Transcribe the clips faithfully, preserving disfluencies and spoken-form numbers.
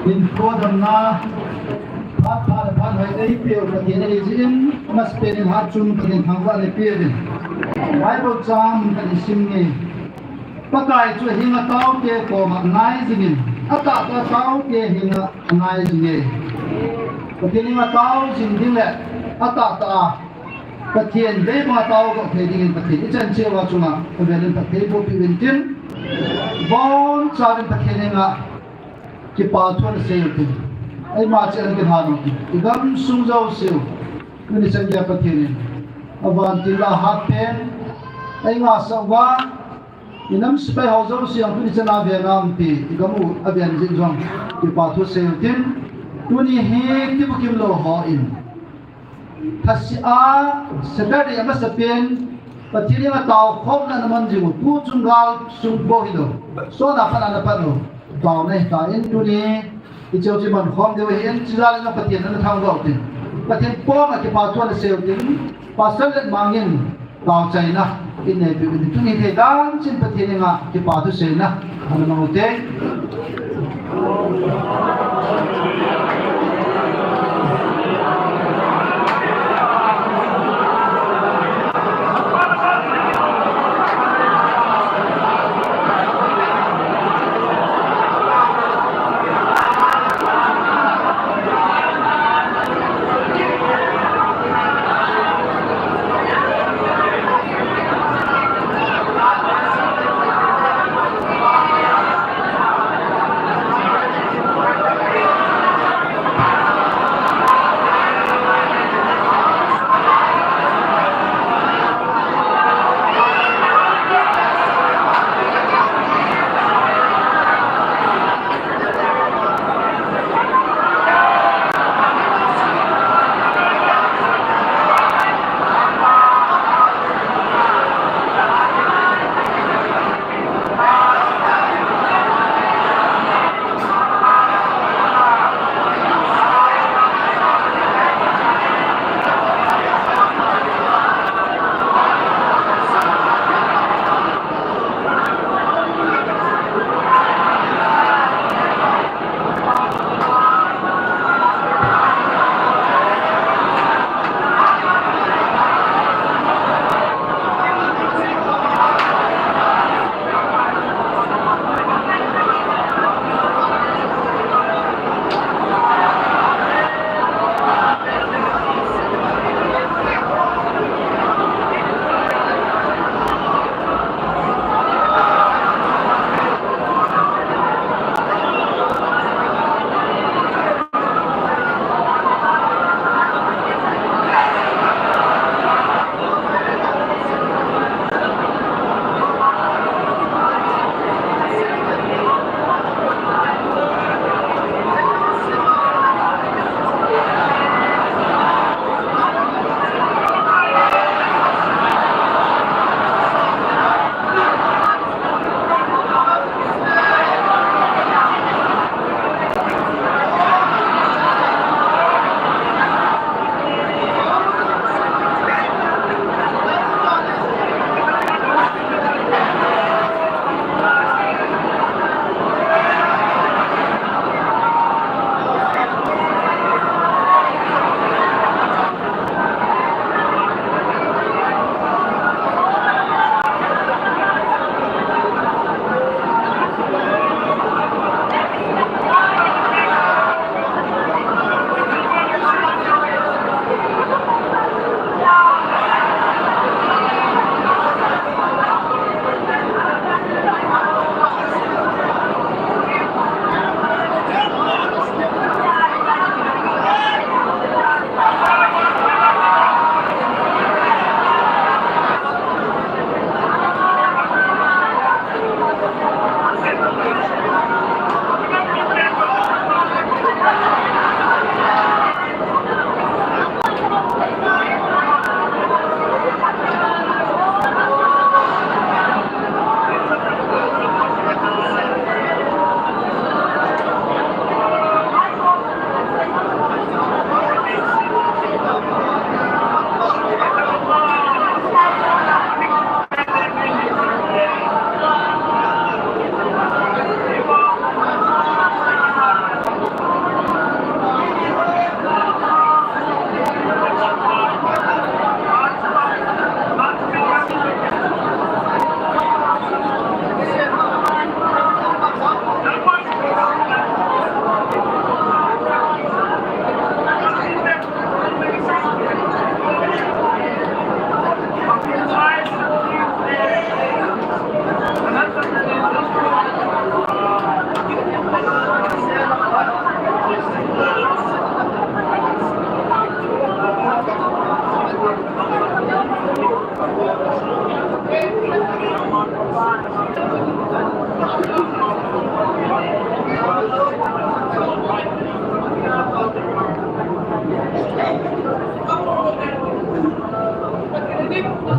Hinkho damna, phat pha le phat hoi eipeu Pathen ahi jeh in, amasapen in hatchungnung Pathen thangvah in eipeh uvin. Bible chang khat isim inge. Pakai chu ahinga taote koma angai jingin, atahtah a taote henga angai jinge. Pathen henga tao jing ding le atahtah a Pathen deibanga taodoh thei dingin Pathen ichan cheh uva chunga avel in phatthei boh peh uvin tin, bonchauvin Pathen henga kipathu ana sei utin, eima cheh ana kilhan utin, igamsung jouseu tuni chan geiya Pathen in avantil a hatpen eingahsah uva, inam sepai ho jouse jong tuni chan a venga umpi, igam u aven jeh jong kipathu sei utin, tuni hi tibukimlou hon thase a Saturday amasapen Pathen henga taokhomna ana man jing u, tuchung gal sung bou hilou, sot a pat ana pan u, taona ahitan, tuni icheu chu iman khom diu ahin, chujal in Pathen ana thangvah utin, Pathen koma kipathu ana sei utin, Pastor Letmang in taochaina in neipeh uvin, tuni thei dan cheh in Pathen henga kipathu seina ana mang ute.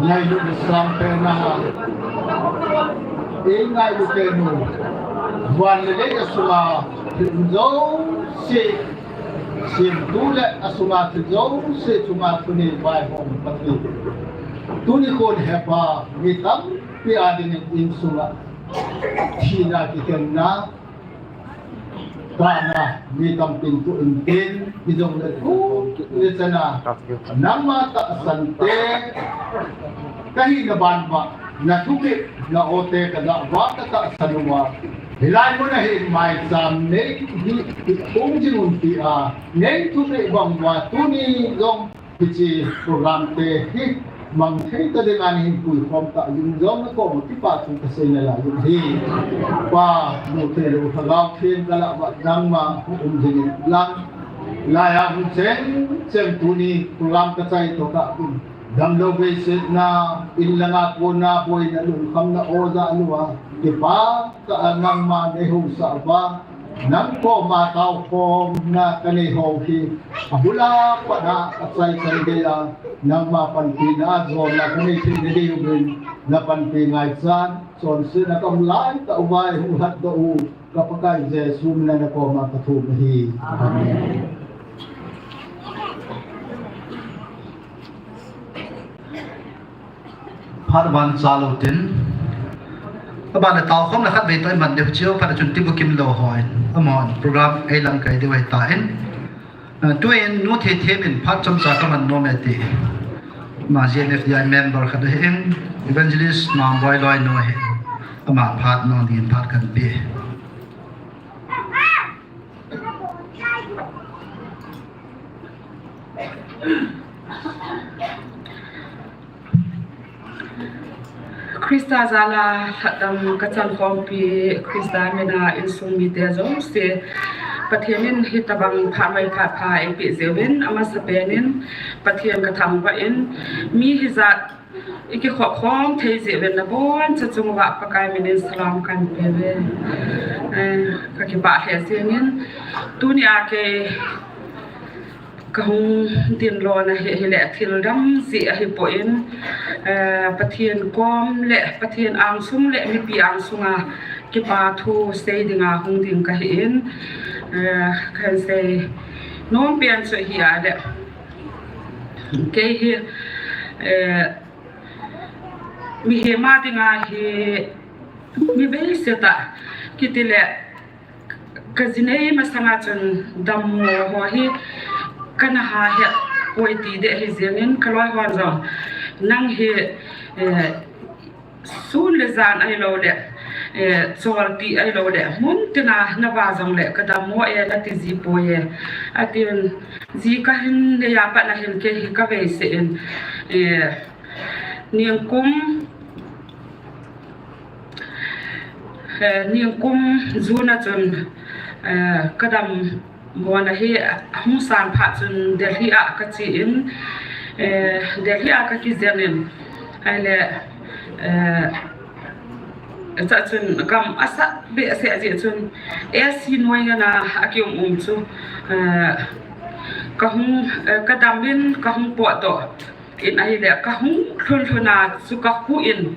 Ngailut le sang pena, ei ngailut penu, van le lei a sunga thil um jouse semtu le a sunga thil jouse chunga tuni vaihom Pathen. Tuni khun hepa mi tampi a dingin insunga thina kikhenna, kana mi tampin tu intin, mi jong le tu le chana, nangma tahsan te, ka hina ban ma, na thupeh, na ote ka ja va ka tahsan uva. Hilai mun a hi maicham nei hi, hi hung jing un ti a, nei thupeh bang uva, tuni jong hiche program te hi mang thei ta ding a nahin puikhom ta jing jong na koma kipathu kasei nalai jing hi. Pa, Nu, Thei le U Lhagao Theng ka lah uva nangma hung um jing in lang. Lai a hung cheng cheng tuni program ka chai to ta in damlou veisetna, in langa kona boina lungkhamna oja lua, kipa ta a nangma nei hung sa uva. Nang koma taokhomna ka nei ho hi, abul a pat a, achai chan gei a, nangma panpina jona ka nei thei na ding uvin, na panpi ngaichan, chonsetna ka um lai tah uva, hung lhatdoh u, ka Pakai Jesu min a na koma ka thum ahi. Amen. Phat aban cha lou tin. Aban le taokhomna khatvei toh iman diu chiu, phat a chun Tibukim lou hon. Amahon program ei lamkai diu ahitan. Ah, tuin Nu Theithem in phat chomcha kaman nom e ti. Ama G N F D I member khat ahin, Evangelist Mangboi loinu ahin. Ama phat nung dingin phat kahin pe. Christa jal a lhatdam kachankhompi Christa mina insung mite jouse, Pathen in hitabang phat mai phat pha eipeh jeh uvin, amasapen in Pathen kathangvah in, mi hijat ikikhop khom thei jeh uvin nabonchauva Pakai min in salam kahin pe uve. Eh, kakipah lheh jengin, tuni a kei kahung dinlona hi, hileh thildang jeh ahipoi, eh, Pathen kom le Pathen angsung le mipi angsunga kipa thu sei dinga hung ding kahin, eh, kahin sei nompen chu hi ahileh, kei hi, eh, mihem a dinga hi mi veiset a kitileh, ka jinei masanga chun dammo ho hi kana ha het poi ti deh ahi jengin, kaloi hon jong nang hi, eh, sun le jan ahilouleh, eh, cholti ahilouleh, mun tina nava jongleh kadammo e nati ji poi e. Atin, ji kahin neiya pat nahin kei hi kavei seh in, eh, ningkum, eh, ningkum June a chun, eh, kadam mona hi ahung san phat chun Delhi a kache in, eh, Delhi a kakijen in, ahileh, eh, chachun gam asat behseh jeh chun A C noi ngana akium um chu, eh, kahung, eh, kadam in kahung potdoh in ahileh kahung lhun lhun a chu kakhu in,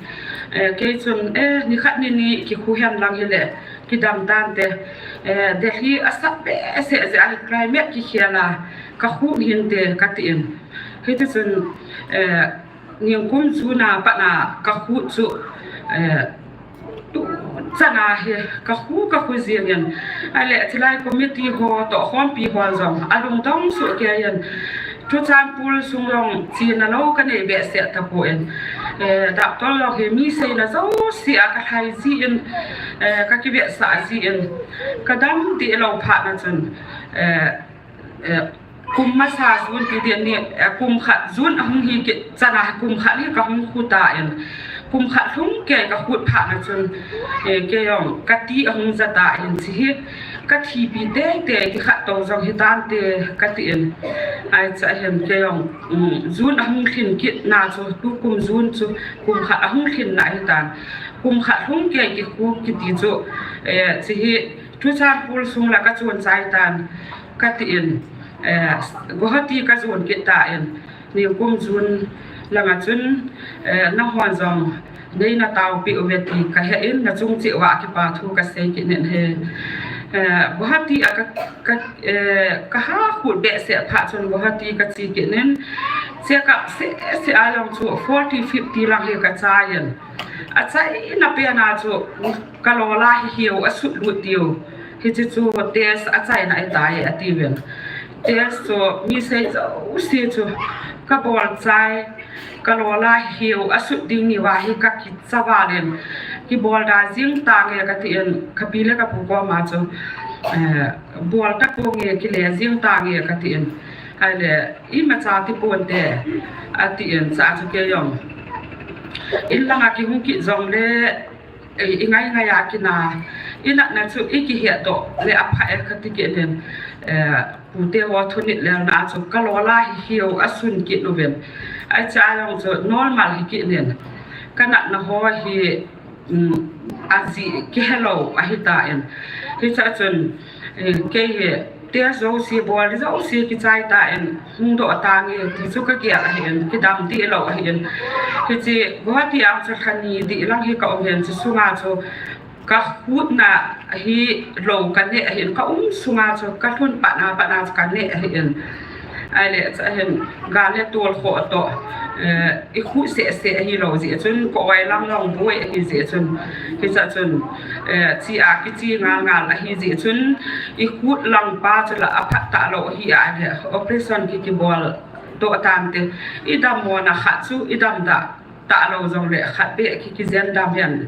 eh, kei chun, eh, nikhat nini kikhu hen lang hileh kidam tante, eh, Delhi asat behseh jeh a hi climate kikhel a kakhu hinte katin. Hitichun, eh, ningkum June a pat a kakhu chu, eh, tuchan a hi kakhu, kakhu jengin. Ahileh chilai committee ho toh khompi ho jong alungdong soh keiyin, Churachandpur sung jong chena lou kanei behseh tapon, eh, doctor jong hi mi seina jouse a kalhai jin, eh, kakivetsah jin, kadam deh lou phat na chun, eh, eh, kum masa June ti ding ni, eh, kum khat June ahung hi kit chan a kum khat hi kahung khu tan, kum khat lhung kei kakhut phat na chun, eh, kei jong kati ahung ja tan, hiche hi kathipi teitei kikhat to jong hitante katin. Ahi, chua hin kei jong, um, June ahung lhin kit na chu, tukum June chu kum khat ahung lhin na hitan. Kum khat lhung kei kikhu kiti chu, eh, hiche hi Churachandpur sung la kachon chai tan katin, eh, Guwahati kajon kit tan, ningkum June langa chun, eh, nahon jong nei na taopi uve ti kahe in, nachung cheh uva kipa thu kasei kit in ahi. Eh, Guwahati a ka, ka, eh, kaha khut behseh phat chun Guwahati kache kit in, check up seh seh a jong chu forty, fifty lang hi kachai in. Achaina pen a chu kalola hi hiu asut lut diu. Hiche chu test achaina ahitai atiuvin. Test chu mi sei jouse chu kabol chai, kalola hi hiu asut ding niuva hi kakicha val in. Kibol da jing tange katin, kapi le kapu koma chu, eh, bol ta ponge, kile jing tange katin. Ahile, imacha ti ponte, atin, cha chu kei jong. In langa kihung kit jongle, eh, i ngai ngai a kina, i natna chu i kihet doh le apha e kati kit in, eh, pute ho thunit lelna chu kalola hi hiu asun kit uvin. Ahi cha jong chu normal hi kit in. Kanatna ho hi, um, ajeh kihelou ahitan. Hicha chun, eh, kei hi test jouse bol jouse kichai tan, hung doh tange ti chu kagel ahin, kidam dih lou ahin. Hiche Guwahati a chu lha ni dih lang hi kaum hin, chu sunga chu kakhutna hi lou kaneh ahin, kaum sunga chu kalhun patna patna chu kaneh ahin. Ahile, cha hin, gal le tol khoh toh, eh, i khut seh seh ahilou jeh chun, ka-oi lang jong boi ahi jeh chun, hicha chun, eh, chi a kichi ngal ngal ahi jeh chun, i khut lang pa chu la aphat talou ahi ahile, operation ki, kibol doh tante, i dammona khat chu, i dam da talou jongle khat beh ki, kijen dam hen,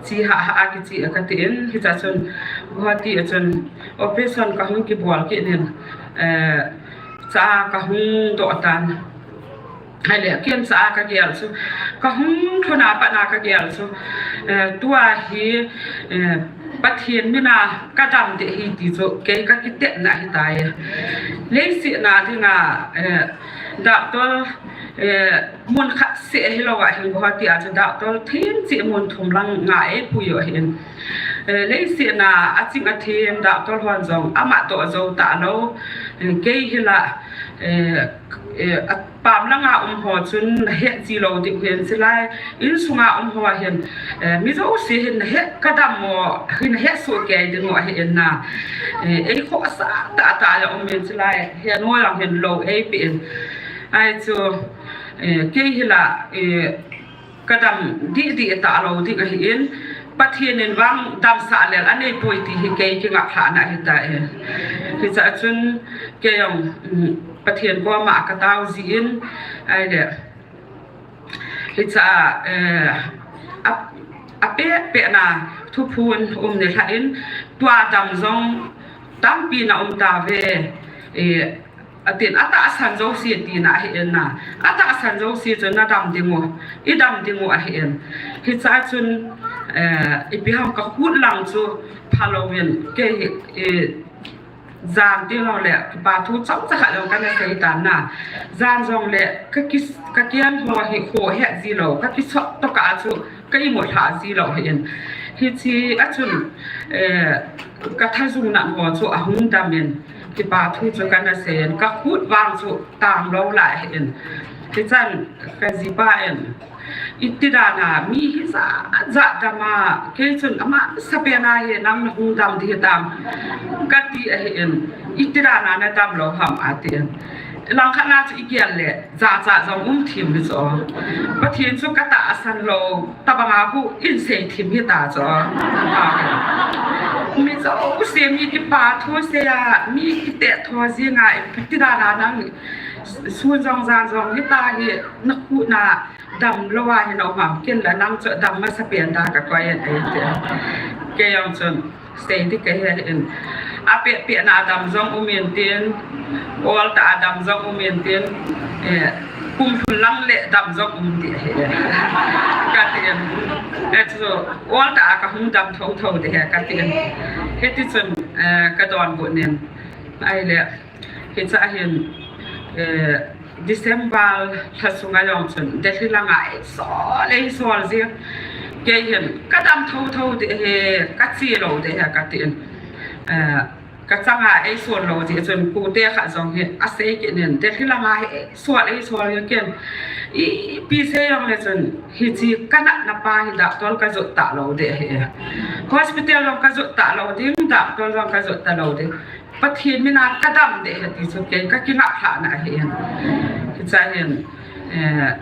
chi ha ha a kichi a katin, hicha chun, Guwahati a chun, operation kahung kibol kit in, eh, cha kahung doh tan. Ahile, ken cha kagel chu, kahung lhun a pat a kagel chu, eh, tua hi, eh, Pathen mina kadam ding ahi ti chu, kei kakitetna ahitai. Leiset a dinga, eh, doctor, eh, mun khat seh hilou ahin, Guwahati a chu doctor themcha mun thum lang nga eipui u ahin. Eh, leiset a aching athem doctor hon jong ama toh jou talou, eh, kei hi la, eh, eh, apam langa um ho chun nahet ji lou diu hin, chulai insunga um ho hin, eh, mi jouse hin nahet kadam mo, hin nahet soh kei diu ahin na. Eh, eikhohsah tah tah a um in, chulai henu jong hin lou eipeh in. Ahi chu, eh, kei hi la, eh, kadam dih dih talou ding ahin, Pathen in vang damsah lel aneipoi ti hi kei kingap lhahna ahitai. Hicha chun kei jong, um, Pathen koma katao jin, ahile, hicha, eh, a, apeh peh na thuphon um nilhah in, tua dam jong tampi na um tauve, eh, atin, atahsan jouse tina ahin na. Atahsan jouse chu nadam diu, i dam diu ahin. Hicha chun, eh, ipi ham kakhut lang chu phalou in, kei, eh, jan tilou le, kipa thu chomcha khat jong kana sei tan na. Jan jongle, kaki, kakeng ho hi khoh het ji lou, kakisot toh kah chu, ka imut lha ji lou ahin. Hiche a chun, eh, kathajung nat ho chu ahung dam in, kipa thu chu kana sei in, kakhut vang chu tanglou lai ahin. Hichan kajipa in, iti dan a mi hi jat jat dam a, kei chun amasapen a hi nang nahung dam ding hitam, kati ahin, iti dan a nadam lou ham atin. Langkhat na chu igel le, jachat jong um thim hi chu. Pathen chu katahsan lou, tabang a khu insei thim hita chu. Mi jouse mi kipa thu sei a, mi kitet tho jing a, iti dan a nang sun jong jan jong hita hi nakhut na damlou a hi na um ham, ken la nang chu dam masapen da kakoi in ahi ti. Kei jong chun, sei ding kahe in. Apeh peh na dam jong um in tin, ol tah a dam jong um in tin, eh, kum lhun lang le dam jong um ding ahi, katin. Eh, chu ol tah a kahung dam thotho ding ahi, katin. Hiti chun, eh, kadonbut in. Ahile, hicha hin, eh, December lha sunga jong chun, Delhi langa eisol, eisol jing. Kei hin, kadam thotho ding ahi, kache lou ding ahi, katin. Eh, Kachanga eisol lou jeh chun, kute khat jong hi asei kit in, Delhi langa hi eisol, eisol hi ken. Ipi sei jongle chun, hiche kanatna pa hi doctor kajot talou ding ahi. Hospital jong kajot talou ding, doctor jong kajot talou ding. Pathen mina kadam ding ahi ti chu kei kakingap lhahna ahi. Hiche hin, eh,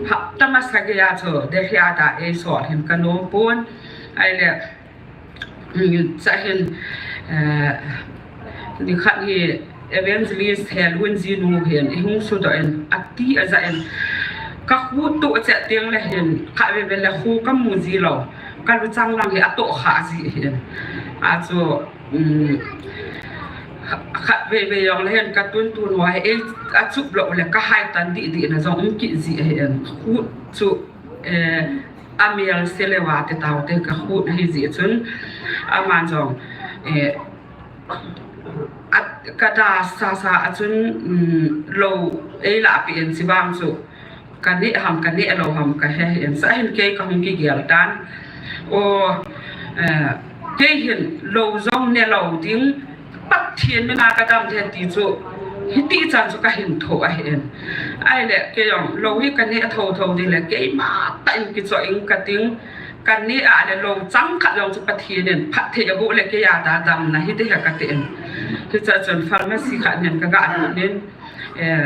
hapta masa geiya chu Delhi a da eisol hin kanom pon. Ahile, mm, hiche hin, eh, nikhat hi Evangelist Helwin jinu hin eihung sudoh in, ati aja in, kakhut toh chet tengle hin, khatvei vei le kho kamu ji lou, kaluchang lang hi atoh kha ji hin. Achu, um, khatvei vei jongle hin katuntun uva hi, ei, achup lou le kahai tan dih dih na jong um kit ji hin. Khut chu, eh, amel se leuva ti taute, kakhut ahi jeh chun, aman jong, eh, a, kada sasa a chun, um, lou eilah peh in, chuvang chu kaneh ham, kaneh lou ham kahe hih in, hiche hin kei kahung kigel tan. O, eh, kei hin lou jong ne lou ding, Pathen mina kadam ding ti chu, hiti chan chu kahin thou ahin. Ahile kei jong lou hi kaneh thou thou ding le, keima tah in kichoh ing kating, kaneh a le lou chang khat jong chu Pathen in phatthei aboh le keiya damna hiding ahi katin. Hiche chun pharmacy khat nin kaga lut in, eh,